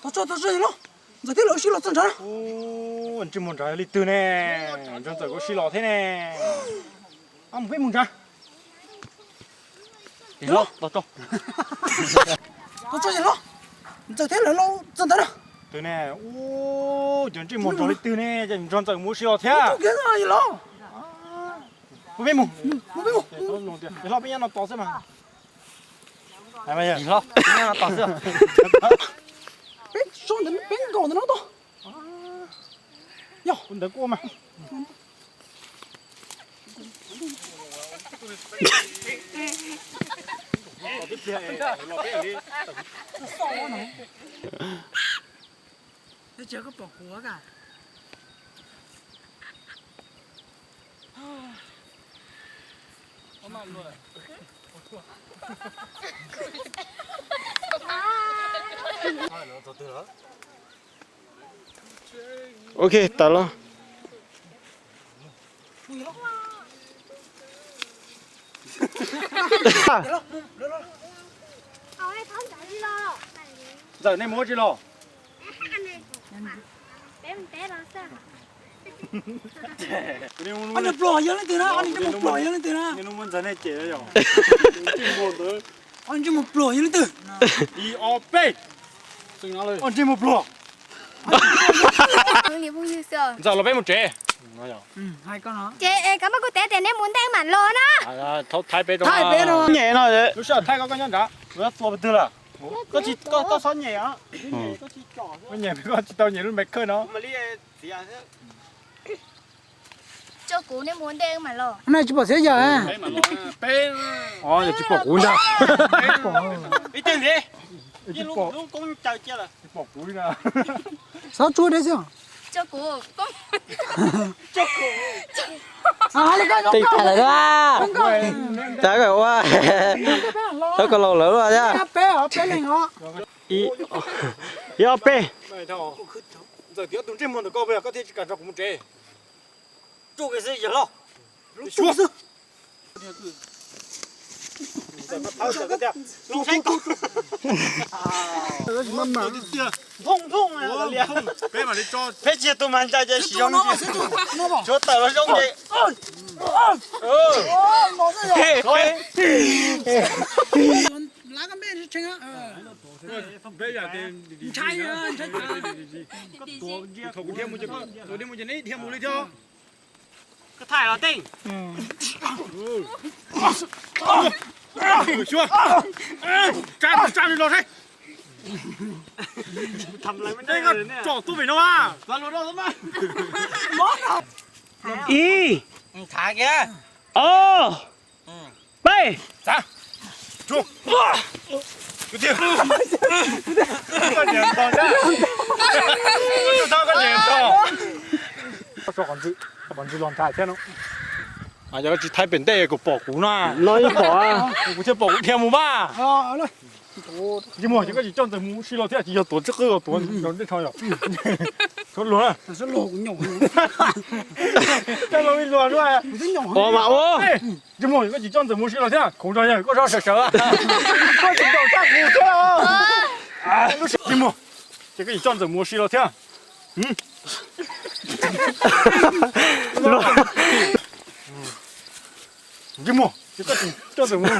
Tau tso, tau tso yawg hlob, Ntxawm thiab lawv sib los txog nrad. Ntsej muag nrad yog leej twg ne? Ntxawm kuj sib los thiab ne. Mus peb mus nrad. Tau tso yawg hlob, Ntxawm thiab lawv los txog ntawd na. Twg ne? Ua cas ntsej muag nrog leej twg ne, cas nrog Ntxawm mus sib los thiab. Mus peb mus. Yawg hlob, peb nyob no tos xwb mas. Yawg hlob, peb nyob no tos xwb. Peb so ntawd, peb nkaum ntawm no tos. Yog ntawd kuj mas. Ua cas koj pom kuv ka? Ok, tas los. Ntxawm, nej mus ua tsi los? Pluag yog leej twg na? Ob ntsej muag pluag yog leej twg na? Ob ntsej muag pluag yog leej twg? Ib ob peb. Ob ntsej muag pluag. Ntxawm, los peb mus tsev. Ces koj muab kuv teb tias nej mus ntej mam los na. Thaib peb, thaib peb no. Nyem no. Lub sij hawm thaib koj, koj nyob nrad. Kuv yuav txuas pes twg lawm? Koj tsis, koj txhob nyem os. Koj nyem, koj tsis tau nyem lub me khawj no. Tso kuv, nej mus ntej mam los. Tsis pom txiav yawg. Yog tsis pom kuv ntag. Ib teg ntxiv. Tsis pom kuv ntag. Xav tsuag deb xwb. Tej tag lawm a. Tag kawg ua. Tau koj laus lawm thiab. Ib ob peb. Ntxawm, tias tus ntsej muag ntawm koj, koj thiaj tsis kam tso kuv mus tsev. Tsuj kiag xwb yawg hlob. Peb mam li tso, peb tsis yog tus mas ntsa ces tsis zoo, tsuav tawm los zoo ces. Thaum kuv dhia mus ces neb dhia mus li thiab. Koj thaij los tej. Suav, tsa, tsa li los saib. Tsom tub pem no a. Ib, ob, peb. Koj niam ntog, koj niam ntog. Pom ntsis los ntshai thiab no. Yog koj tsis thaij pem ntej kuv pom kuv na. No yeej pom. Kuv thiaj pom kuv dhia mus mas. Ntsej muag, ces koj tsis coj Ntxawm mus ua si los thiab, tsis yog tuav tsis qwb los tuav ntej tso yom. Tshuav luag na. Coj los ib luag. Ua mas ua. Ntsej muag, koj tsis coj Ntxawm mus ua si los thiab, khoom zog yog koj zog sawv sawv. Koj tsis ntaus txaj kuv thiab. Lub sij hawm, ntsej muag, ces koj tsis coj Ntxawm mus ua si los thiab. Ntsej muag, ces koj tsis coj Ntxawm mus.